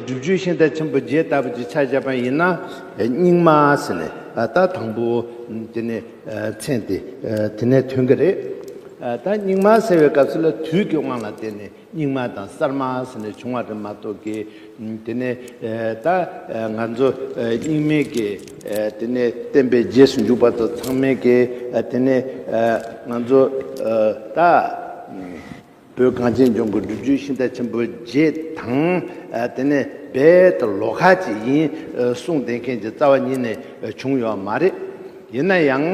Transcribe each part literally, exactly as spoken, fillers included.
སྒྲུབ་བརྒྱུད་ཤིང་རྟ་ཆེན་པོ་བརྒྱད་ལྟ་བུ་ཅིག་ཆ་བཞག་པ་ཡིན་ན། རྙིང་མ་ཟེར་ནས་ད་དང་པོ་དེ་ནས་མཚན་དེ་དེ་ནས་ཐོན་གྱི་རེད། ད་རྙིང་མ་ཟེར་བའི་སྐབས་སུ་ལ་དུས་ཀྱི་དབང་ལ་བརྟེན་ནས་རྙིང་མ་དང་གསར་མ་ཟེར་ནས་བྱུང་བ་རེད་མ་གཏོགས་ཀྱི། དེ་ནས་ད་ང་ཚོ་རྙིང་མའི་གི་དེ་ནས་བསྟན་པའི་རྗེས་སུ་འཇུག་པ་ཚོ་ཚང་མས་ཀྱི་དེ་ནས་ང་ཚོ་ད་བོད་གངས་ཅན་ལྗོངས་ཀྱི་སྒྲུབ་བརྒྱུད་ཤིང་རྟ་ཆེན་པོ་བརྒྱད་དང་དེ་ནས་རྦད་དེ་ལོགས་ཀ་ཅིག་ཡིན་གསུངས་བསྡད་མཁན་གྱི་རྩ་བ་ཉིད་ནས་བྱུང་ཡོད་མ་རེད། ཡིན་ན་ཡང་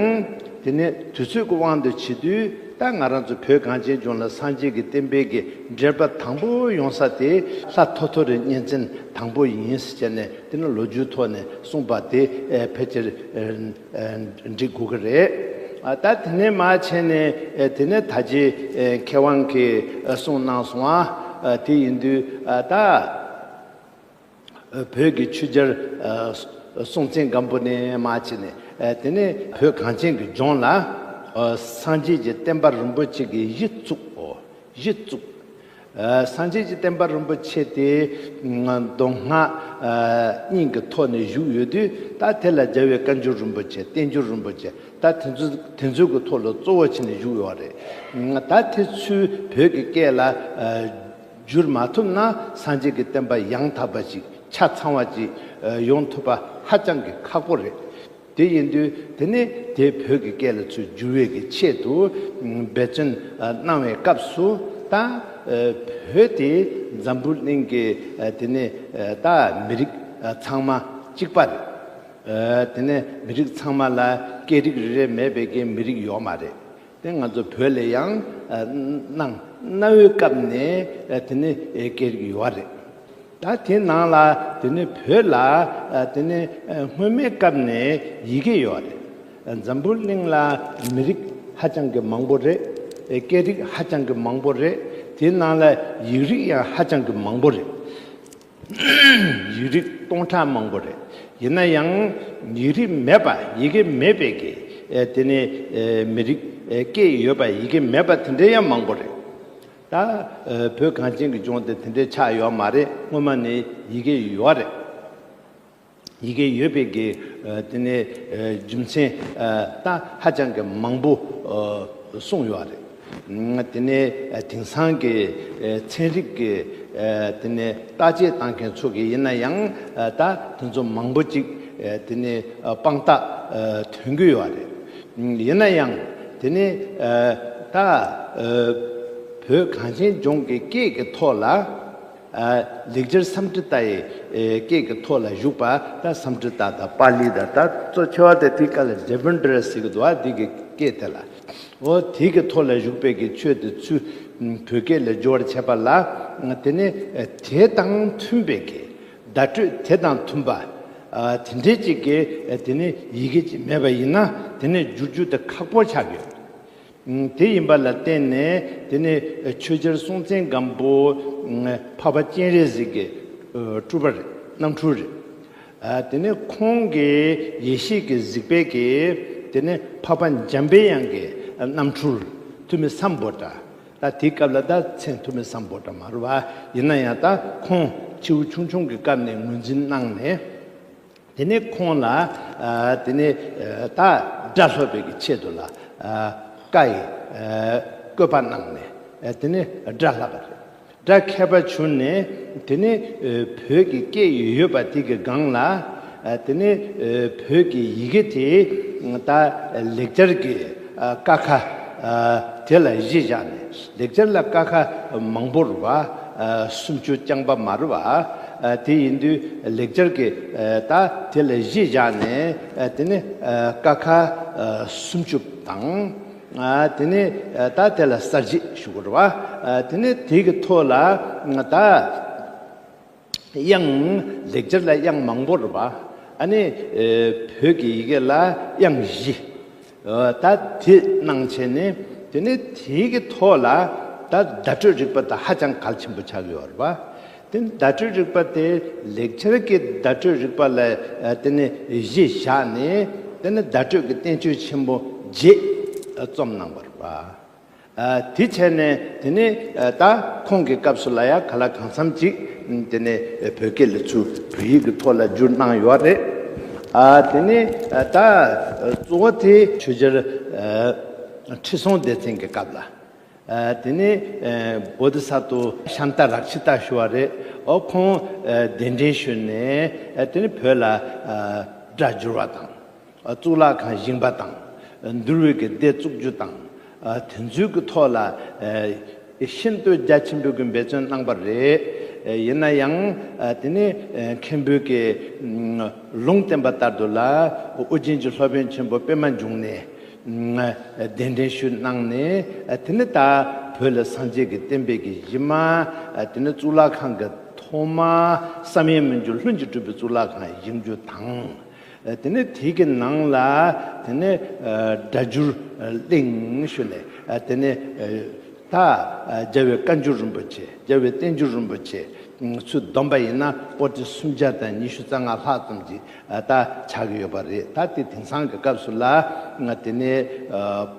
དེ་ནས་དུས་ཚོད་ཀྱི་དབང་དུ་བྱེད་དུས། ད་ང་རང་ཚོ་བོད་གངས་ཅན་ལྗོངས་ལ་སངས་རྒྱས་ཀྱི་བསྟན་པའི་གི་འགྲེལ་པ་དང་པོ་ཡོང་ས་དེ་ལྷ་ཐོ་ཐོ་རི་གཉན་བཙན་དང་པོ་ཡིན་ཟེར་བྱས་ནས་དེ་ནི་ལོ་རྒྱུས་ཐོག་ནས་གསུངས་པ་དེ་ཕལ་ཆེར་འགྲིག་དགོས་ཀྱི་རེད། ད་དེ་ནས་མར་བྱས་ནས་དེ་ནས་ད་ཅི་མཁས་དབང་གིས་གསུངས་གནང་སོང་ཨ། དེ་ཡིན་དུས་ད། བོད་ཀྱི་ཆོས་རྒྱལ་སྲོང་བཙན་སྒམ་པོ་ནས་མར་བྱས་ནས་དེ་ནས་བོད་གངས་ཅན་གྱི་ལྗོངས་ལ་སངས་རྒྱས་ཀྱི་བསྟན་པ་རིན་པོ་ཆེ་གི་གཞི་བཙུགས། གཞི་བཙུགས། སངས་རྒྱས་ཀྱི་བསྟན་པ་རིན་པོ་ཆེ་དེ་མདོ་སྔགས་གཉིས་ཀྱི་ཐོག་ནས་བཞུགས་ཡོད་དུས། ད་དེ་ལ་རྒྱལ་བའི་བཀའ་འགྱུར་རིན་པོ་ཆེ། བསྟན་འགྱུར་རིན་པོ་ཆེ། ད་དེ་ཚོ་དེ་ཚོའི་གི་ཐོག་ལ་གཙོ་བོ་བྱས་ནས་བཞུགས་ཡོད་རེད། ད་དེ་ཚོའི་བོད་ཀྱི་སྐད་ལ་བསྒྱུར་མ་ཐུབ་ན་སངས་རྒྱས་ཀྱི་བསྟན་པ་ཡང་དག་པ་ཅིག་ཆ་ཚང་བ་ཅིག་ཡོང་ཐུབ་པ་ཧ་ཅང་གི་ཁག་པོ་རེད། དེ་ཡིན་དུས་དེ་ནས་དེ་བོད་ཀྱི་སྐད་ལ་ཚུར་བསྒྱུར་བའི་གི་ཆེད་དུ་འབད་བརྩོན་གནང་བའི་སྐབས་སུ། ད་བོད་དེ་འཛམ་བུ་གླིང་གི་དེ་ནས་ད་མི་རིགས་ཚང་མ་གཅིག་པ་རེད། དེ་ནས་མི་རིགས་ཚང་མ་ལ་སྐད་རིགས་རེ་རེ་མེད་པའི་གི་མི་རིགས་ཡོད་མ་རེད། དེ་ང་ཚོ་བོད་ལ་ཡང་གནའ་གནའ་བོའི་སྐབས་ནས་དེ་ནི་སྐད་རིགས་ཡོད་རེད། ད་དེ་ནང་ལ་དེ་ནི་བོད་ལ་དེ་ནི་སྔོན་མའི་སྐབས་ནས་ཡི་གེ་ཡོད་རེད། འཛམ་བུ་གླིང་ལ་མི་རིགས་ཧ་ཅང་གི་མང་པོ་རེད། སྐད་རིགས་ཧ་ཅང་གི་མང་པོ་རེད། དེ་ནང་ལ་ཡིག་རིགས་ཡང་ཧ་ཅང་གི་མང་པོ་རེད། ཡིག་རིགས་སྟོང་ཕྲག་མང་པོ་རེད། ཡིན་ན་ཡང་ཡིག་རིགས་མེད་པ། ཡི་གེ་མེད་པའི་གི་དེ་ནི་མི་རིགས་སྐད་ཡོད་པ། ཡི་གེ་མེད་པ་དེ་འདྲའི་ཡང་མང་པོ་རེད། ད་བོད་གངས་ཅན་གྱི་ལྗོངས་དེ་དེ་འདྲའི་ཆགས་ཡོད་མ་རེད། སྔོན་མ་ནས་ཡི་གེ་ཡོད་རེད། ཡི་གེ་ཡོད་པའི་གི་དེ་ནི་རྒྱུ་མཚན་ད་ཧ་ཅང་གི་མང་པོ་གསུངས་ཡོད་རེད། དེ་ནས་དེང་སང་གི་ཚན་རིག་གི་དེ་ནས་བརྟག་དཔྱད་བཏང་མཁན་ཚོ་གི་ཡིན་ན་ཡང་ད་དེ་ཚོ་མང་པོ་ཅིག་དེ་ནས་དཔང་རྟགས་ཐོན་གྱི་ཡོད་རེད། ཡིན་ན་ཡང་དེ་ནས་ད་བོད་གངས་ཅན་ལྗོངས་ཀྱི་སྐད་ཀྱི་ཐོག་ལ། ལེགས་སྦྱར་སཾ་སྐྲྀ་ཏའི་སྐད་ཀྱི་ཐོག་ལ་བཞུགས་པ། ད་སཾ་སྐྲྀ་ཏ་དང་པཱ་ལི་དང་། ད་གཙོ་ཆེ་བ་དེ་དེའི་སྐབས་ལ་དེ་བན་དྲ་ཟེར་གྱི་འདུག་བ། དེ་གི་སྐད་དེ་ལ། འོ་དེ་གི་ཐོག་ལ་བཞུགས་པའི་གི་ཆོས་དེ་ཚུར་བོད་སྐད་ལ་བསྒྱུར་བར་བྱས་པ་ལ། དེ་ནི་དེ་དང་མཐུན་པའི་གི་བརྡ་སྤྲོད་དེ་དང་མཐུན་པ་དེ་འདྲའི་ཅིག་གི་དེ་ནི་ཡི་གེ་ཅིག་མེད་པ་ཡིན་ན་དེ་ནི་བསྒྱུར་རྒྱུ་དེ་ཁག་པོ་ཆགས་ཡོད། དེ་ཡིན་པ་ལ་བརྟེན་ནས་དེ་ནི་ཆོས་རྒྱལ་སྲོང་བཙན་སྒམ་པོ་འཕགས་པ་སྤྱན་རས་གཟིགས་ཀྱི་སྤྲུལ་པ་རེད། རྣམ་འཕྲུལ་རེད། དེ་ནི་ཁོང་གི་ཡེ་ཤེས་ཀྱི་གཟིགས་པའི་གི་དེ་ནི་འཕགས་པ་འཇམ་པའི་དབྱངས་ཀྱི་རྣམ་འཕྲུལ་ཐུ་མི་སམ་བྷོ་ཊ། ད་དེའི་སྐབས་ལ་ད་མཚན་ཐུ་མི་སམ་བྷོ་ཊ་མ་རེད་བ། ཡིན་ན་ཡང་ད་ཁོང་ཁྱེའུ་ཆུང་ཆུང་གི་སྐབས་ནས་ངོས་འཛིན་གནང་ནས། དེ་ནས་ཁོང་ལ་དེ་ནས་ད་དགྲ་སློབ་པའི་གི་ཆེད་དུ་ལ་བཀའ་ཡི་བཀོད་པ་གནང་ནས་དེ་ནས་དགྲ་ལྷག་པ་རེད། དགྲ་མཁས་པ་བྱུང་ནས་དེ་ནས་བོད་ཀྱི་སྐད་ཡོད་པ་དེ་གི་སྒང་ལ་དེ་ནས་བོད་ཀྱི་ཡི་གེ་དེ་ད་ལེགས་སྦྱར་གྱི་ཀ་ཁ་དེ་ལ་གཞི་བཞག་ནས། ལེགས་སྦྱར་ལ་ཀ་ཁ་མང་པོ་རེད་བ། སུམ་ཅུ་རྐྱང་པ་མ་རེད་བ། དེ་ཡིན་དུས་ལེགས་སྦྱར་གྱི་ད་དེ་ལ་གཞི་བཞག་ནས་དེ་ནི་ཀ་ཁ་སུམ་ཅུ་དང་། དེ་ནི་ད་དེ་ལ་གསལ་བྱེད་ཞུ་དགོས་རེད་བ། དེ་ནི་དེ་གི་ཐོག་ལ་ད། དབྱངས། ལེགས་སྦྱར་ལ་དབྱངས་མང་པོ་རེད་པ། ཨ་ནི་བོད་ཀྱི་ཡི་གེ་ལ་དབྱངས་བཞི། ད་དེ་གནང་བྱས་ནས་དེ་ནས་དེའི་གི་ཐོག་ལ་ད་བརྡ་སྤྲོད་རིག་པ་དང་ཧ་ཅང་གལ་ཆེན་པོ་ཆགས་ཡོད་རེད་པ། དེ་ནས་བརྡ་སྤྲོད་རིག་པ་དེ་ལེགས་སྦྱར་གྱི་བརྡ་སྤྲོད་རིག་པ་ལ་དེ་ནས་གཞི་བཞག་ནས་དེ་ནས་བརྡ་སྤྲོད་ཀྱི་བསྟན་བཅོས་ཆེན་པོ་བརྒྱད་རྩོམ་གནང་བ་རེད་པ། དེ་བྱས་ནས་དེ་ནས་ད་ཁོང་གི་སྐབས་སུ་ལ་ཡ་ག་ལ་གང་འཚམ་ཅིག་ དེ་ནས་བོད་སྐད་ལ་ཚུར་བོད་ཡིག་གི་ཐོག་ལ་བསྒྱུར་གནང་ཡོད་རེད། ཨ་དེ་ནས་ད་གཙོ་བོ་དེ་ཆོས་རྒྱལ་ཁྲི་སྲོང་ལྡེ་བཙན་གྱི་སྐབས་ལ། དེ་ནས་བོ་དྷི་ས་ཏྭ་ཤཱནྟ་རཀྵི་ཏ་ཞུ་བ་རེད། ཨོ་ཁོང་གདན་འདྲེན་ཞུས་ནས་དེ་ནས་བོད་ལ་སྒྲ་བསྒྱུར་བ་དང་། གཙུག་ལག་ཁང་བཞེངས་པ་དང་། འདུལ་བའི་གི་སྡེ་བཙུགས་རྒྱུ་དང་། དེ་ཚོའི་གི་ཐོག་ལ་ཤིན་ཏུ་རྒྱ་ཆེན་པོའི་གི་འབད་བརྩོན་གནང་པ་རེད། ཡིན་ན་ཡང་དེ་ནས་མཁན་པོའི་གི་ལུང་བསྟན་པ་ལྟར་དུ་ལ་ཨོ་རྒྱན་གྱི་སློབ་དཔོན་ཆེན་པོ་པདྨ་འབྱུང་གནས་གདན་འདྲེན་ཞུས་གནང་ནས་དེ་ནས་ད་བོད་ལ་སངས་རྒྱས་ཀྱི་བསྟན་པའི་གི་གཞི་མ། དེ་ནས་གཙུག་ལག་ཁང་གི་ཐོག་མ་བསམ་ཡས་མི་འགྱུར་ལྷུན་གྱིས་གྲུབ་པའི་གཙུག་ལག་ཁང་བཞེངས་རྒྱུ་དང་། དེ་ནས་དེ་གི་ནང་ལ་དེ་ནས་སྒྲ་བསྒྱུར་གླིང་ཞུས་ནས་དེ་ནས་ད་རྒྱལ་བའི་བཀའ་འགྱུར་རིན་པོ་ཆེ། རྒྱལ་བའི་བསྟན་འགྱུར་རིན་པོ་ཆེ། ཚུར་བསྡོམས་པ་ཡིན་ན་པོ་ཏི་སུམ་བརྒྱ་དང་ཉི་ཤུ་རྩ་ལྔ་ལྷག་ཙམ་ཅིག་ད་ཆགས་ཀྱི་ཡོད་པ་རེད། ད་དེ་དེང་སང་གི་སྐབས་སུ་ལ་དེ་ནས་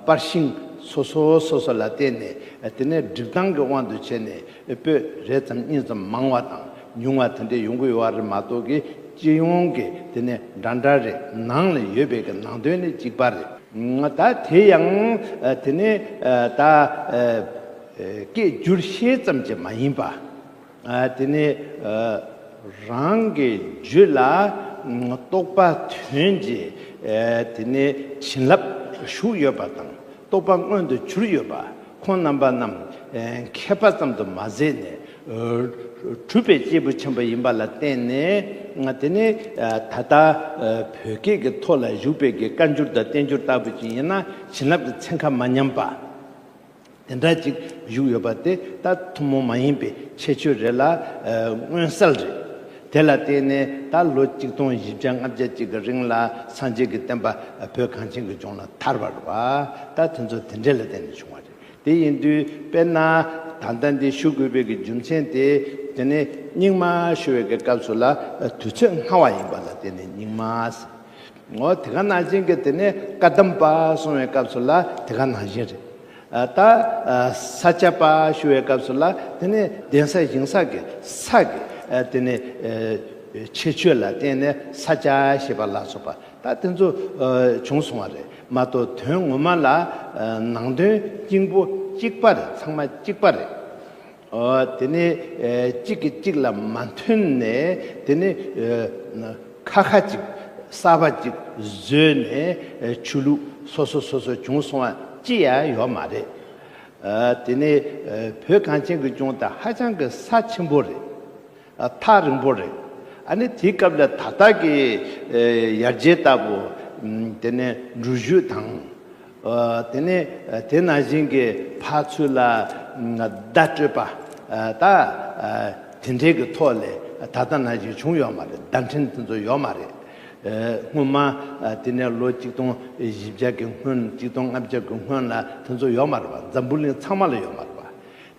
པར་ཤིང་སོ་སོ་སོ་སོ་ལ་བརྟེན་ནས་དེ་ནས་སྒྲིག་སྟངས་ཀྱི་དབང་དུ་བྱས་ནས། པོད་རེ་ཙམ་གཉིས་ཙམ་མང་བ་དང་ཉུང་བ་དེ་འདྲས་ཡོང་གི་ཡོད་པ་རེད་མ་གཏོགས་ཀྱི་སྤྱི་ཡོངས་ཀྱི་དེ་ནས་འདྲ་འདྲ་རེད། ནང་ལ་ཡོད་པའི་གི་ནང་དོན་ནི་གཅིག་པ་རེད། ད་དེ་ཡང་དེ་ནས་ད་སྐད་བསྒྱུར་ཤེས་ཙམ་གྱིས་མ་ཡིན་པ། དེ་ནས་རང་གི་རྒྱུད་ལ་རྟོགས་པ་ཐོན་གྱི་དེ་ནས་བྱིན་རླབས་ཞུགས་ཡོད་པ་དང་། རྟོགས་པ་མངོན་དུ་གྱུར་ཡོད་པ། ཁོང་རྣམ་པ་རྣམས་མཁས་པ་ཙམ་དུ་མ་ཟད་ནས་གྲུབ་པའི་སྐྱེས་བུ་ཆེན་པོ་ཡིན་པ་ལ་བརྟེན་ནས། དེ་ནས་ད་ལྟ་བོད་སྐད་ཀྱི་ཐོག་ལ་བཞུགས་པའི་གི་བཀའ་འགྱུར་དང་བསྟན་འགྱུར་ལྟ་བུ་ཅིག་ཡིན་ན་བྱིན་རླབས་ཀྱི་ཚན་ཁ་མ་ཉམས་པ། དེ་འདྲ་ཅིག་བཞུགས་ཡོད་པ་དེ་ད་ཐུན་མོང་མ་ཡིན་པའི་ཁྱད་ཆོས་རེད་ལ། མངོན་གསལ་རེད། དེ་ལ་བརྟེན་ནས་ད་ལོ་གཅིག་སྟོང་བཞི་བརྒྱ་ལྔ་བརྒྱ་ཅིག་གི་རིང་ལ་སངས་རྒྱས་ཀྱི་བསྟན་པ་བོད་གངས་ཅན་གྱི་ལྗོངས་ལ་དར་བ་རེད་བ། ད་དེ་ཚོ་དེ་འདྲ་ལ་བརྟེན་ནས་བྱུང་བ་རེད། དེ་ཡིན་དུས་དཔེར་ན་ད་ལྟ་འདི་ཞུ་དགོས་པའི་གི་རྒྱུ་མཚན་དེ། དེ་ནས་རྙིང་མ་ཞུ་བའི་གི་སྐབས་སུ་ལ་དུས་ཚོད་སྔ་བ་ཡིན་པ་ལ་བརྟེན་ནས་རྙིང་མ་ཟེར། འོ་དེ་ག་ནང་བཞིན་གྱི་དེ་ནས་བཀའ་གདམས་པ་གསུང་བའི་སྐབས་སུ་ལ་དེ་ག་ནང་བཞིན་རེད། ད་ས་སྐྱ་པ་ཞུ་བའི་སྐབས་སུ་ལ་དེ་ནས་གདན་ས་བཞེངས་ས་གི་ས་གི་དེ་ནས་ཁྱད་ཆོས་ལ་བརྟེན་ནས་ས་སྐྱ་ཞེས་པ་ལ་སོགས་པ་ད་དེ་ཚོ་བྱུང་སོང་བ་རེད་མ་གཏོགས། དོན་ངོ་མ་ལ་ནང་དོན་གཅིག་པོ་གཅིག་པ་རེད། ཚང་མ་གཅིག་པ་རེད། ཨོ། དེ་ནས་ཨེ་གཅིག་གིས་གཅིག་ལ་མ་མཐུན་ནས། དེ་ནས་ཨེ་ཁ་ཁ་ཅིག་གསར་པ་ཅིག་བཟོས་ནས་ཨེ་ཆོས་ལུགས་སོ་སོ་སོ་སོ་བྱུང་སོང་བ་ཅི་ཡང་ཡོད་མ་རེད། ཨ་དེ་ནས་ཨེ་བོད་གངས་ཅན་གྱི་ལྗོངས་ད་ཧ་ཅང་གི་ས་ཆེན་པོ་རེད། ཨ་ཐག་རིང་པོ་རེད། ཨ་ནི་དེའི་སྐབས་ལ་ད་ལྟ་གི་ཨེ་ཡར་རྒྱས་ལྟ་བུ། ཨམ་དེ་ནས་འགྲུལ་བཞུད་དང་། ཨ་དེ་ནས་ཨ་དེ་ནང་བཞིན་གྱི་ཕར་ཚུར་ལ་ཨམ་བརྡ་སྤྲོད་པ། ཨ་ད་ཨ་དེ་འདྲའི་གི་ཐོག་ལས་ད་ལྟ་ནང་བཞིན་བྱུང་ཡོད་མ་རེད། བརྡ་འཕྲིན་དེ་ཚོ་ཡོད་མ་རེད། ཨ་སྔོན་མ་ཨ་དེ་ནས་ལོ་གཅིག་སྟོང་བཞི་བརྒྱ་གི་སྔོན། གཅིག་སྟོང་ལྔ་བརྒྱ་གི་སྔོན་ལ་དེ་ཚོ་ཡོད་མ་རེད་པ། འཛམ་བུ་གླིང་ཚང་མ་ལ་ཡོད་མ་རེད་པ།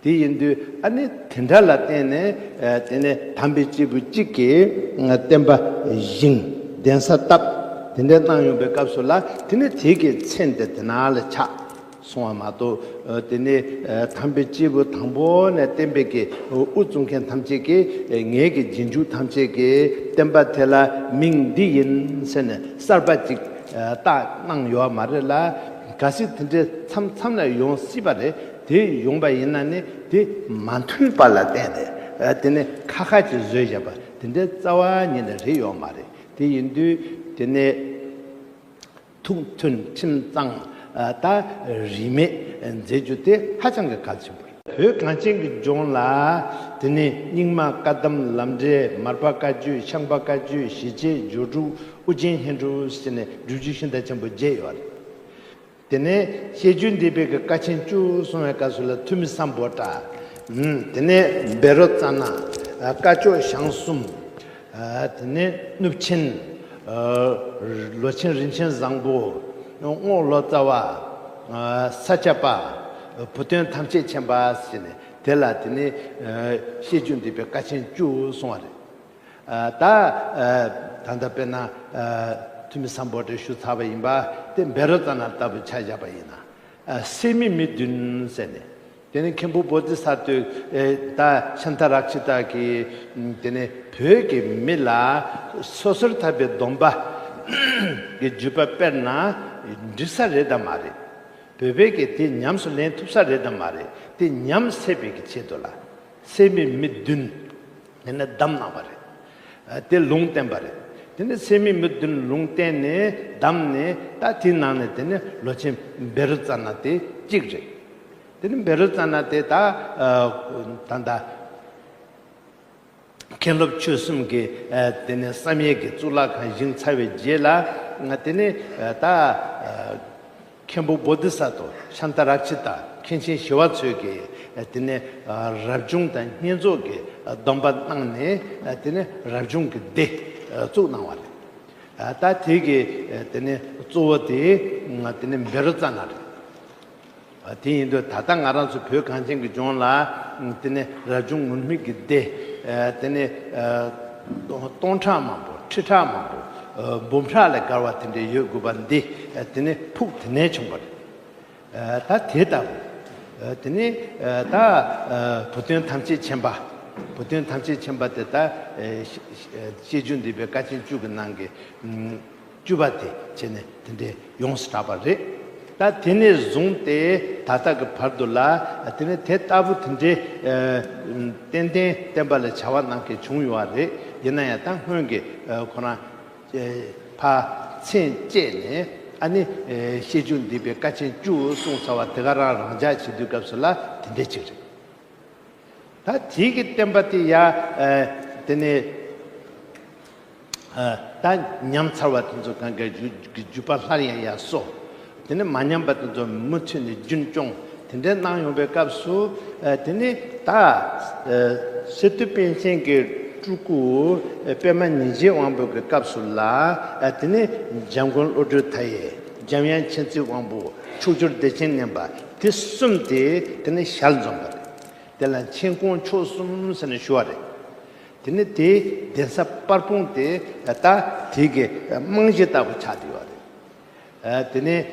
དེ་ཡིན་དུས་ཨ་ནི་དེ་འདྲ་ལ་བརྟེན་ནས་ཨ་དེ་ནས་དམ་པའི་སྐྱེས་བུ་གཅིག་གིས་ཨ་བསྟན་པ་བཞེངས། གདན་ས་བཏབ། དེ་འདྲ་གནང་ཡོང་པའི་སྐབས་སུ་ལ་དེ་ནས་དེ་གི་མཚན་དེ་དེ་ན་ལ་ཆགས་སོང་བ་མ་གཏོགས། ཨ་དེ་ནས་ཨ་དམ་པའི་སྐྱེས་བུ་དང་པོ་ནས་བསྟན་པའི་གི་དབུ་བཙུགས་མཁན་ཐམས་ཅད་ཀྱིས། ཨ་ངེད་ཀྱི་རྗེས་འཇུག་ཐམས་ཅད་ཀྱིས་བསྟན་པ་དེ་ལ་མིང་འདི་ཡིན་ཟེར་ནས་གསར་པ་ཅིག་ཨ་བཏགས་གནང་ཡོད་མ་རེད་ལ། གལ་སྲིད་དེ་འདྲའི་མཚམས་མཚམས་ལ་ཡོང་སྲིད་པ་རེད། དེ་ཡོང་པ་ཡིན་ན་ནི་དེ་མ་མཐུན་པ་ལ་བརྟེན་ནས་ཨ་དེ་ནི་ཁ་ཁ་ཅིག་བཟོས་བཞག་པ་དེ་འདྲའི་རྩ་བ་ཉིད་ནས་རེད་ཡོད་མ་རེད། དེ་ཡིན་དུས་དེ་ནས་ཐུགས་མཐུན་ཁྲིམས་གཙང་ཨ་ད་རིས་མེད་མཛད་རྒྱུ་དེ་ཧ་ཅང་གི་གལ་ཆེན་པོ་རེད། བོད་གངས་ཅན་གྱི་ལྗོངས་ལ་དེ་ནས་རྙིང་མ་བཀའ་གདམས་ལམ་འབྲས། མར་པ་བཀའ་བརྒྱུད། ཤངས་པ་བཀའ་བརྒྱུད། ཞི་བྱེད་སྦྱོར་དྲུག་ཨོ་རྒྱན་སྙན་གྲུབ་ཟེར་ནས་སྒྲུབ་བརྒྱུད་ཤིང་རྟ་ཆེན་པོ་བརྒྱད་ཡོད་རེད། དེ་ནས་བཤད་རྒྱུད་འདུས་པའི་གི་ཀ་ཆེན་བཅུ་གསུང་བའི་སྐབས་སུ་ལ་ཐུ་མི་སམ་བྷོ་ཊ། ཨུམ། དེ་ནས་བཻ་རོ་ཙ་ན། ཨ་སྐ་ཅོག་ཞང་གསུམ། ཨ་དེ་ནས་གནུབས་ཆེན། ཨ་ལོ་ཆེན་རིན་ཆེན་བཟང་པོ། རྔོག་ལོ་ཙཱ་བ། ཨ་ས་སྐྱ་པ། བུ་སྟོན་ཐམས་ཅད་མཁྱེན་པ་ཟེར་ནས་དེ་ལ་དེ་ནས་ཨ་བཤད་རྒྱུད་འདུས་པའི་ཀ་ཆེན་བཅུ་གསུང་བ་རེད། ཨ་ད་ཨ་ད་ལྟ་དཔེར་ན་ཨ་ཐུ་མི་སམ་བྷོ་ཊས་ཞུ་ཚར་བ་ཡིན་པ་དེ་བཻ་རོ་ཙ་ན་ལྟ་བུ་ཆ་བཞག་པ་ཡིན་ན། ཨ་སད་མི་མི་བདུན་ཟེར་ནས། དེ་ནས་མཁན་པོ་བོ་དྷི་ས་ཏྭས་ད་ཤཱནྟ་རཀྵི་ཏ་གིས་དེ་ནས་བོད་ཀྱི་མི་ལ་སོ་སོར་ཐར་པའི་སྡོམ་པ་གི་བརྒྱུད་པ་དཔེར་ན་འགྲིག་ས་རེད་དམ་མ་རེད། བོད་པས་ཀྱིས་དེ་ཉམས་སུ་ལེན་ཐུབ་ས་རེད་དམ་མ་རེད། དེ་ཉམས་སད་པའི་གི་ཆེད་དུ་ལ་སད་མི་མི་བདུན་ནས་བདམས་གནང་བ་རེད། དེ་ལུང་བསྟན་པ་རེད། དེ་ནས་སད་མི་མི་བདུན་ལུང་བསྟན་ནས་བདམས་ནས་ད་དེའི་ནང་ནས་དེ་ནས་ལོ་ཆེན་བཻ་རོ་ཙ་ན་དེ་གཅིག་རེད། དེ་ནས་བཻ་རོ་ཙ་ན་དེ་ད་ད་ལྟ་མཁན་སློབ་ཆོས་གསུམ་གྱི་དེ་ནས་བསམ་ཡས་ཀྱི་གཙུག་ལག་ཁང་བཞེངས་ཚར་བའི་རྗེས་ལ་དེ་ནས་ད་མཁན་པོ་བོ་དྷི་ས་ཏྭ་ཤཱནྟ་རཀྵི་ཏ་མཁན་ཆེན་ཞི་བ་འཚོ་གིས་དེ་ནས་རབ་བྱུང་དང་བསྙེན་རྫོགས་ཀྱི་སྡོམ་པ་གནང་ནས་དེ་ནས་རབ་བྱུང་གི་སྡེ་བཙུགས་གནང་བ་རེད། ད་དེ་གི་དེ་ནས་གཙོ་བོ་དེ་དེ་ནས་བཻ་རོ་ཙ་ན་རེད། དེ་ཡིན་དུས་ད་ལྟ་ང་རང་ཚོ་བོད་གངས་ཅན་གྱི་ལྗོངས་ལ་དེ་ནས་རབ་བྱུང་ངུར་སྨྲིག་གི་སྡེ་དེ་ནས་སྟོང་ཕྲག་མང་པོ་ཁྲི་ཕྲག་མང་པོ་འབུམ་ཕྲག་ལས་བརྒལ་བ་དེ་འདྲ་ཡོད་དགོས་པ་འདི་དེ་ནས་ཕུགས་དེ་ནས་བྱུང་བ་རེད། ད་དེ་ལྟ་བུ། དེ་ནས་ད་བུ་སྟོན་ཐམས་ཅད་མཁྱེན་པ། བུ་སྟོན་ཐམས་ཅད་མཁྱེན་པ་དེ་ད་བཤད་རྒྱུད་འདུས་པའི་དཀའ་ཆེན་བཅུ་གི་ནང་གི་བཅུ་པ་དེ་བྱས་ནས་དེ་འདྲས་ཡོངས་སུ་གྲགས་པ་རེད། ད་དེ་ནས་བཟུང་སྟེ་ད་ལྟ་གི་བར་དུ་ལ་དེ་ནས་དེ་ལྟ་བུ་དེ་འདྲས་ཏན་ཏན་བསྟན་པ་ལ་བྱ་བ་གནང་མཁན་བྱུང་ཡོད་པ་རེད། ཡིན་ན་ཡང་ད་སྔོན་གྱི་ཁོ་རང་ཕར་མཚན་བཅད་ནས་ཨ་ནི་བཤད་རྒྱུད་འདུས་པའི་དཀའ་ཆེན་བཅུ་གསུངས་ཚར་བ་དེ་ག་རང་རང་འཇགས་བྱེད་དུས་སྐབས་སུ་ལ་དེ་འདྲས་ཅིག་རེད། ད་དེའི་གི་བསྟན་པ་དེ་ཡ་དེ་ནས་ད་ཉམས་ཚར་བ་དེ་ཚོ་གང་ག་བརྒྱུད་པ་སླར་ཡང་ཡར་གསོ། དེ་ནས་མ་ཉམས་པ་དེ་ཚོ་མུ་མཐུད་ནས་རྒྱུན་སྐྱོང་དེ་འདྲས་གནང་ཡོང་པའི་སྐབས་སུ་དེ་ནས་ད་གསེར་ཐུབ་པཎ་ཆེན་གྱི་སྤྲུལ་སྐུ་པདྨ་ཉི་བརྒྱའི་དབང་པོ་གི་སྐབས་སུ་ལ་དེ་ནས་འཇམ་མགོན་བློ་གྲོས་མཐའ་ཡས། འཇམ་དབྱངས་མཁྱེན་བརྩེའི་དབང་པོ། མཆོག་གྱུར་བདེ་ཆེན་མཉམ་པ། དེ་གསུམ་དེ་དེ་ནས་ཞལ་འཛོམས་པ་རེད། དེ་ལ་མཁྱེན་ཀོང་མཆོག་གསུམ་ཟེར་ནས་ཞུ་བ་རེད། དེ་ནས་དེའི་གདན་ས་པར་སྤུངས་དེ་ད་དེ་གི་རྨང་གཞི་ལྟ་བུ་ཆགས་བསྡད་ཡོད་རེད། དེ་ནས་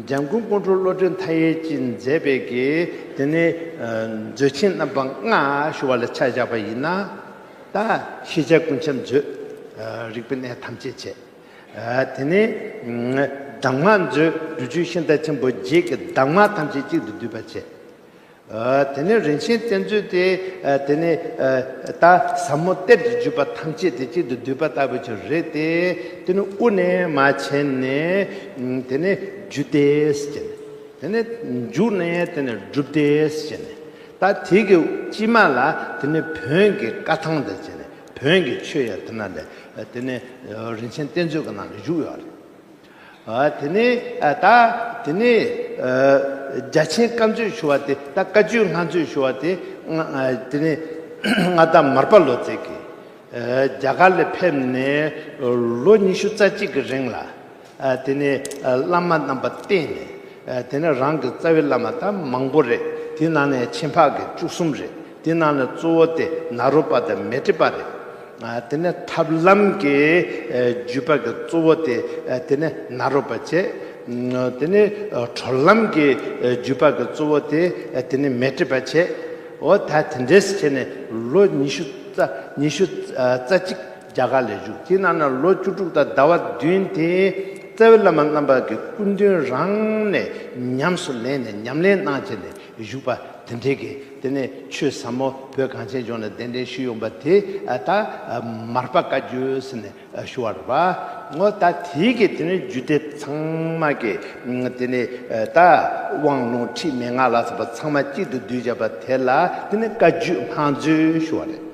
འཇམ་མགོན་ཀོང་སྤྲུལ་བློ་གྲོས་མཐའ་ཡས་ཀྱིས་མཛད་པའི་གི་དེ་ནས་མཛོད་ཆེན་རྣམ་པ་ལྔ་ཞུ་བ་ལ་ཆ་བཞག་པ་ཡིན་ན། ད་ཤེས་བྱ་ཀུན་ཁྱབ་མཛོད། རིག་པའི་གནས་ཐམས་ཅད་བྱས། དེ་ནས་གདམས་ངག་མཛོད། སྒྲུབ་བརྒྱུད་ཤིང་རྟ་ཆེན་པོ་བརྒྱད་ཀྱི་གདམས་ངག་ཐམས་ཅད་གཅིག་ཏུ་བསྡུས་པ་བྱས། དེ་ནས་རིན་ཆེན་གཏེར་མཛོད་དེ་དེ་ནས་ད་ཟབ་མོ་གཏེར་གྱི་བརྒྱུད་པ་ཐམས་ཅད་དེ་གཅིག་ཏུ་བསྡུས་པ་ལྟ་བུ་ཅིག་རེད་དེ། དེ་ནས་དབུ་ནས་མར་བྱས་ནས་དེ་ནས་རྒྱུད་སྡེ་ཟེར་ནས། དེ་ནས་མཇུག་ནས་དེ་ནས་སྒྲུབ་སྡེ་ཟེར་ནས། ད་དེ་གི་དཀྱིལ་མ་ལ་དེ་ནས་བོན་གྱི་བཀའ་ཐང་དང་བཅས་ནས་བོན་གྱི་ཆོས་ཡང་དེ་ན་ལས་དེ་ནས་རིན་ཆེན་གཏེར་མཛོད་ཀྱི་ནང་ལ་བཞུགས་ཡོད་རེད། དེ་ནས་ད་དེ་ནས་རྒྱ་ཆེན་བཀའ་མཛོད་ཞུ་བ་དེ། ད་བཀའ་བརྒྱུད་སྔགས་མཛོད་ཞུ་བ་དེ་དེ་ནས་མངའ་བདག་མར་པ་ལོ་ཙཱ་གིས། རྒྱ་གར་ལ་ཕེབས་ནས་ལོ་ཉི་ཤུ་རྩ་གཅིག་གི་རིང་ལ་དེ་ནས་བླ་མ་རྣམ་པ་བསྟེན་ནས། དེ་ནས་རང་གི་རྩ་བའི་བླ་མ་ད་མང་པོ་རེད། དེ་ནང་ནས་ཆེ་འཕགས་ཀྱི་བཅུ་གསུམ་རེད། དེ་ནང་ནས་གཙོ་བོ་དེ་ནཱ་རོ་པ་དང་མཻ་ཏྲི་པ་རེད། དེ་ནས་ཐབས་ལམ་གྱི་བརྒྱུད་པ་གི་གཙོ་བོ་དེ་དེ་ནས་ནཱ་རོ་པ་བྱས། དེ་ནས་གྲོལ་ལམ་གྱི་བརྒྱུད་པ་གི་གཙོ་བོ་དེ་དེ་ནས་མཻ་ཏྲི་པ་བྱས། འོ་ད་དེ་འདྲས་བྱས་ནས་ལོ་ཉི་ཤུ་རྩ་ཉི་ཤུ་རྩ་གཅིག་རྒྱ་གར་ལ་བཞུགས། དེ་ནང་ན་ལོ་བཅུ་དྲུག་དང་ཟླ་བ་བདུན་དེ་རྩ་བའི་བླ་མ་རྣམ་པ་གི་སྐུ་མདུན་རང་ནས་ཉམས་སུ་ལེན་ནས་ཉམས་ལེན་གནང་བྱས་ནས་བཞུགས་པ་དེ་འདྲས་ཀྱི་དེ་ནས་ཆོས་ཟབ་མོ་བོད་གངས་ཅན་ལྗོངས་ལ་གདན་འདྲེན་ཞུས་ཡོང་པ་དེ་ད་མར་པ་བཀའ་བརྒྱུད་ཟེར་ནས་ཞུ་བ་རེད་པ། འོ་ད་དེའི་གི་དེ་ནས་རྒྱུད་སྡེ་ཚང་མ་གི་དེ་ནས་ད་དབང་ལུང་ཁྲིད་མན་ངག་ལ་སོགས་པ་ཚང་མ་གཅིག་ཏུ་བསྡུས་བྱས་པ་དེ་ལ་དེ་ནས་བཀའ་བརྒྱུད་སྔགས་མཛོད་ཞུ་བ་རེད།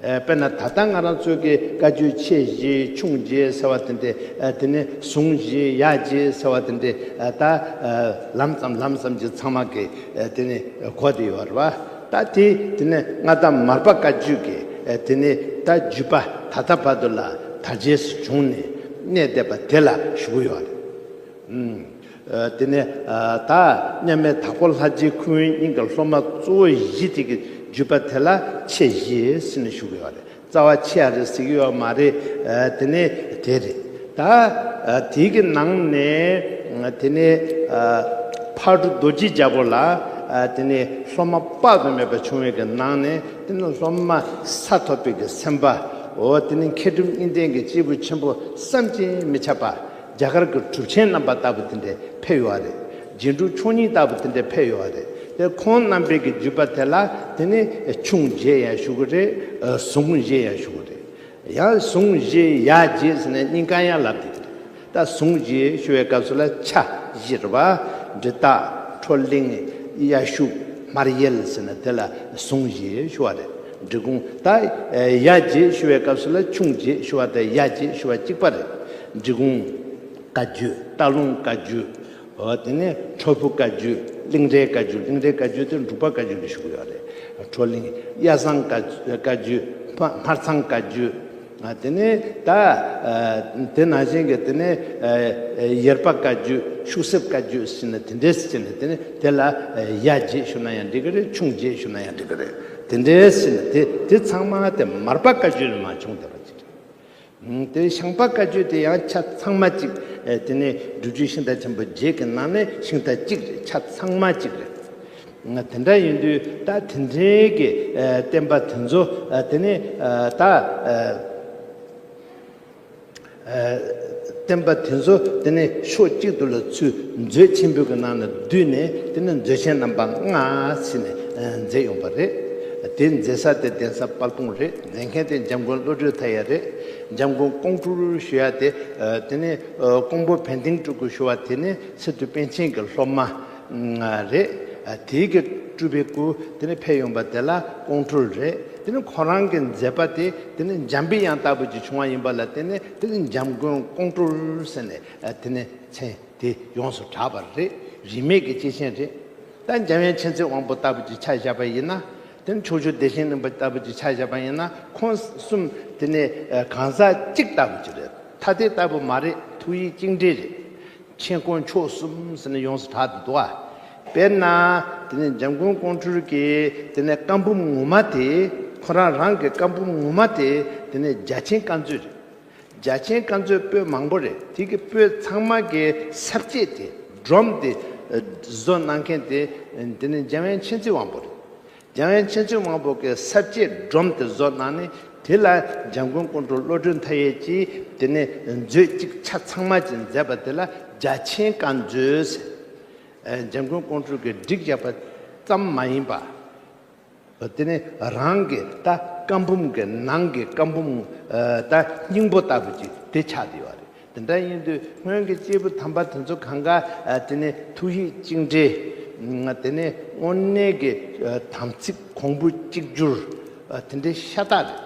དཔེར་ན་ད་ལྟ་ང་རང་ཚོའི་གི་བཀའ་བརྒྱུད་ཆེ་བཞི་ཆུང་བརྒྱད་ཟེར་བ་དེ་འདྲས། དེ་ནས་ཟུང་བཞི་ཡ་བརྒྱད་ཟེར་བ་དེ་འདྲས། ད་ལམ་ཙམ་ལམ་ཙམ་གྱི་ཚང་མ་གི་དེ་ནས་གོ་བསྡད་ཡོད་རེད་པ། ད་དེ་དེ་ནས་མངའ་བདག་མར་པ་བཀའ་བརྒྱུད་ཀྱི་དེ་ནས་ད་བརྒྱུད་པ་ད་ལྟ་བར་དུ་ལ་དར་རྒྱས་སུ་བྱུང་ནས་གནས་བསྡད་པ་དེ་ལ་ཞུ་གི་ཡོད་རེད། དེ་ནས་ད་མཉམ་མེད་དྭགས་པོ་ལྷ་རྗེའི་ཁུ་དབོན་གཉིས་ཀྱི་སློབ་མ་གཙོ་བོ་བཞི་དེ་གི་བརྒྱུད་པ་དེ་ལ་ཆེ་བཞི་ཟེར་ནས་ཞུ་གི་ཡོད་རེད། རྩ་བ་ཆེ་ཡ་རེད་ཟེར་གི་ཡོད་མ་རེད། དེ་ནས་དེ་རེད། ད་དེ་གི་ནང་ནས་དེ་ནས་ཕག་གྲུ་རྡོ་རྗེ་རྒྱལ་པོ་ལ་ ཨ་དེ་ནས་སློབ་མ་དཔག་ཏུ་མེད་པ་བྱུང་བའི་གི་ནང་ནས། དེ་ནས་སློབ་མ་ས་ཐོབ་པའི་གི་སེམས་དཔའ། འོ་དེ་ནས་མཁས་གྲུབ་གཉིས་ལྡན་གྱི་སྐྱེས་བུ་ཆེན་པོ་བསམ་གྱིས་མི་ཁྱབ་པ། རྒྱ་གར་གྱི་གྲུབ་ཆེན་རྣམ་པ་ལྟ་བུ་དེ་འདྲས་ཕེབས་ཡོད་རེད། རྗེས་འགྲོ་ཆོས་ཉིད་ལྟ་བུ་དེ་འདྲས་ཕེབས་ཡོད་རེད། དེ་ཁོང་རྣམ་པའི་གི་བརྒྱུད་པ་དེ་ལ་དེ་ནས་ཆུང་རྗེ་ཡང་ཞུ་གི་རེད། ཨ་ཟུང་རྗེ་ཡང་ཞུ་གི་རེད། ཡང་ཟུང་རྗེ་ཡར་རྗེ་ཟེར་ནས་གཉིས་ཀ་ཡང་ལབ་བསྡད་ཀྱི་རེད། ད་ཟུང་རྗེ་ཞུ་བའི་སྐབས་སུ་ལ་ཕྱག་བཞི་རེད་པ། འབྲི་སྟག། ཁྲོ་གླིང་། དབྱར་ཕྱུག། སྨར་ཡལ་ཟེར་ནས་དེ་ལ་ཟུང་རྗེ་ཞུ་བ་རེད། འབྲི་གུང་། ད་ཡར་རྗེ་ཞུ་བའི་སྐབས་སུ་ལ་ཆུང་རྗེ་ཞུ་བ་དང་ཡར་རྗེ་ཞུ་བ་གཅིག་པ་རེད། འབྲི་གུང་བཀའ་བརྒྱུད། སྟག་ལུང་བཀའ་བརྒྱུད། འོ་དེ་ནས་ཁྲོ་ཕུ་བཀའ་བརྒྱུད། གླིང་རས་བཀའ་བརྒྱུད། གླིང་རས་བཀའ་བརྒྱུད་དེ་འབྲུག་པ་བཀའ་བརྒྱུད་ལ་ཞུ་གི་ཡོད་རེད། ཁྲོ་གླིང་། གཡའ་བཟང་བཀའ་བཀའ་བརྒྱུད། སྨར་སྨར་ཚང་བཀའ་བརྒྱུད། ཨ་དེ་ནས་ད་ཨ་དེ་ནང་བཞིན་གྱི་དེ་ནས་ཨ་ཨ་ཡེར་པ་བཀའ་བརྒྱུད། ཤུག་གསེབ་བཀའ་བརྒྱུད་ཟེར་ནས་དེ་འདྲས་ཟེར་ནས། དེ་ནས་དེ་ལ་ཨ་ཡར་རྗེ་ཞུ་ན་ཡང་འགྲིག་གི་རེད། ཆུང་རྗེ་ཞུ་ན་ཡང་འགྲིག་གི་རེད། དེ་འདྲས་ཟེར་ནས་དེ་དེ་ཚང་མ་དེ་མར་པ་བཀའ་བརྒྱུད་ནས་མར་བྱུང་བསྡད་པ་ཅིག་རེད། ཨང་། དེ་ཤངས་པ་བཀའ་བརྒྱུད་དེ་ཡང་ཆ་ཚང་མ་གཅིག་ཨེ་དེ་ནས་སྒྲུབ་བརྒྱུད་ཤིང་རྟ་ཆེན་པོ་བརྒྱད་ཀྱི་ནང་ནས་ཤིང་རྟ་གཅིག་རེད། ཆ་ཚང་མ་གཅིག་རེད། ང་དེ་འདྲ་ཡིན་དུས་ད་དེ་འདྲའི་གི་ཨེ་བསྟན་པ་དེ་ཚོ་ཨེ་དེ་ནས་ཨེ་ད་ཨེ་ཨེ་བསྟན་པ་དེ་ཚོ་དེ་ནས་ཕྱོགས་གཅིག་ཏུ་ལ་ཚུར་མཛོད་ཆེན་པོའི་གི་ནང་ན་བསྡུས་ནས། དེ་ནས་མཛོད་ཆེན་རྣམ་པ་ལྔ་ཟེར་ནས་ཨེ་མཛད་ཡོང་བ་རེད། དེ་མཛད་ས་དེ་གདན་ས་དཔལ་སྤུངས་རེད། མཛད་མཁན་དེ་འཇམ་མགོན་བློ་གྲོས་མཐའ་ཡས་རེད། འཇམ་མགོན་ཀོང་སྤྲུལ་ཞུ་ཡ་དེ་ཨ་དེ་ནས་ཨ་ཀོང་པོ་བན་དིང་སྤྲུལ་སྐུ་ཞུ་བ་དེ་ནི་སི་ཏུ་པཎ་ཆེན་གྱི་སློབ་མ་ཨ་རེད། ཨ་དེའི་གི་སྤྲུལ་པའི་སྐུ་དེ་ནས་ཕེབས་ཡོང་བ་དེ་ལ་ཀོང་སྤྲུལ་རེད། དེ་ནི་ཁོ་རང་གི་མཛད་པ་དེ་དེ་ནི་འཇམ་པའི་དབྱངས་ལྟ་བུ་ཅིག་བྱུང་བ་ཡིན་པ་ལ་བརྟེན་ནས། དེ་ནི་འཇམ་མགོན་ཀོང་སྤྲུལ་ཟེར་ནས་ཨ་དེ་ནི་མཚན་དེ་ཡོངས་སུ་གྲགས་པ་རེད། རིས་མེད་ཀྱི་སྐྱེས་ཆེན་རེད། ད་འཇམ་དབྱངས་མཁྱེན་བརྩེ་དབང་པོ་ལྟ་བུ་ཅིག་ཆ་བཞག་པ་ཡིན་ན། དེ་ནི་ཕྱོགས་བཅུའི་བདེ་ཆེན་གླིང་པ་ལྟ་བུ་ཅིག་ཆ་བཞག་པ་ཡིན་ན། ཁོང་གསུམ་དེ་ནི་ཨ་གང་ཟག་གཅིག་ལྟ་བུ་ཅིག་རེད། ཐ་དད་ལྟ་བུ་མ་རེད། ཐུགས་ཡིད་གཅིག་འདྲེས་རེད། མཁྱེན་ཀོང་མཆོག་གསུམ་ཟེར་ནས་ཡོངས་སུ་གྲགས་བསྡད་འདུག་ཨ། དཔེར་ན་དེ་ནི་འཇམ་མགོན་ཀོང་སྤྲུལ་གྱི་དེ་ནི་བཀའ་འབུམ་ངོ་མ་དེ། ཁོ་རང་རང་གི་བཀའ་འབུམ་ངོ་མ་དེ་དེ་ནི་རྒྱ་ཆེན་བཀའ་མཛོད་རེད། རྒྱ་ཆེན་བཀའ་མཛོད་པོད་མང་པོ་རེད། དེ་གི་པོད་ཚང་མ་གི་ས་བཅད་དེ། སྒྲོམ་དེ་ཨ་བཟོ་གནང་མཁན་དེ་དེ་ནི་འཇམ་དབྱངས་མཁྱེན་བརྩེ་དབང་པོ་རེད། འཇམ་དབྱངས་མཁྱེན་བརྩེ་དབང་པོ་གི་ས་བཅད་སྒྲོམ་དེ་བཟོ་གནང་ནས། དེ་ལ་འཇམ་མགོན་ཀོང་སྤྲུལ་བློ་གྲོས་མཐའ་ཡས་ཀྱིས་དེ་ནི་མཛོད་གཅིག་ཆ་ཚང་མ་ཅིག་མཛད་པ་དེ་ལ་རྒྱ་ཆེན་བཀའ་མཛོད་ཟེར། ཨ་འཇམ་མགོན་ཀོང་སྤྲུལ་གྱིས་བསྒྲིགས་བཞག་པ་ཙམ་མ་ཡིན་པ། དེ་ནས་རང་གི་ད་བཀའ་འབུམ་གྱི་ནང་གི་བཀའ་འབུམ་ཨ་ད་སྙིང་པོ་ལྟ་བུ་ཅིག་དེ་ཆགས་བསྡད་ཡོད་རེད། དེ་འདྲ་ཡིན་དུས་སྔོན་གྱི་སྐྱེས་བུ་དམ་པ་དེ་ཚོ་གང་ག་ཨ་དེ་ནས་ཐུགས་ཡིད་གཅིག་འདྲེས། ཨ་དེ་ནས་དངོས་གནས་ཀྱི་ཨ་དམ་ཚིག་གོང་བུ་གཅིག་གྱུར། ཨ་དེ་འདྲའི་ཤ་སྟག་རེད།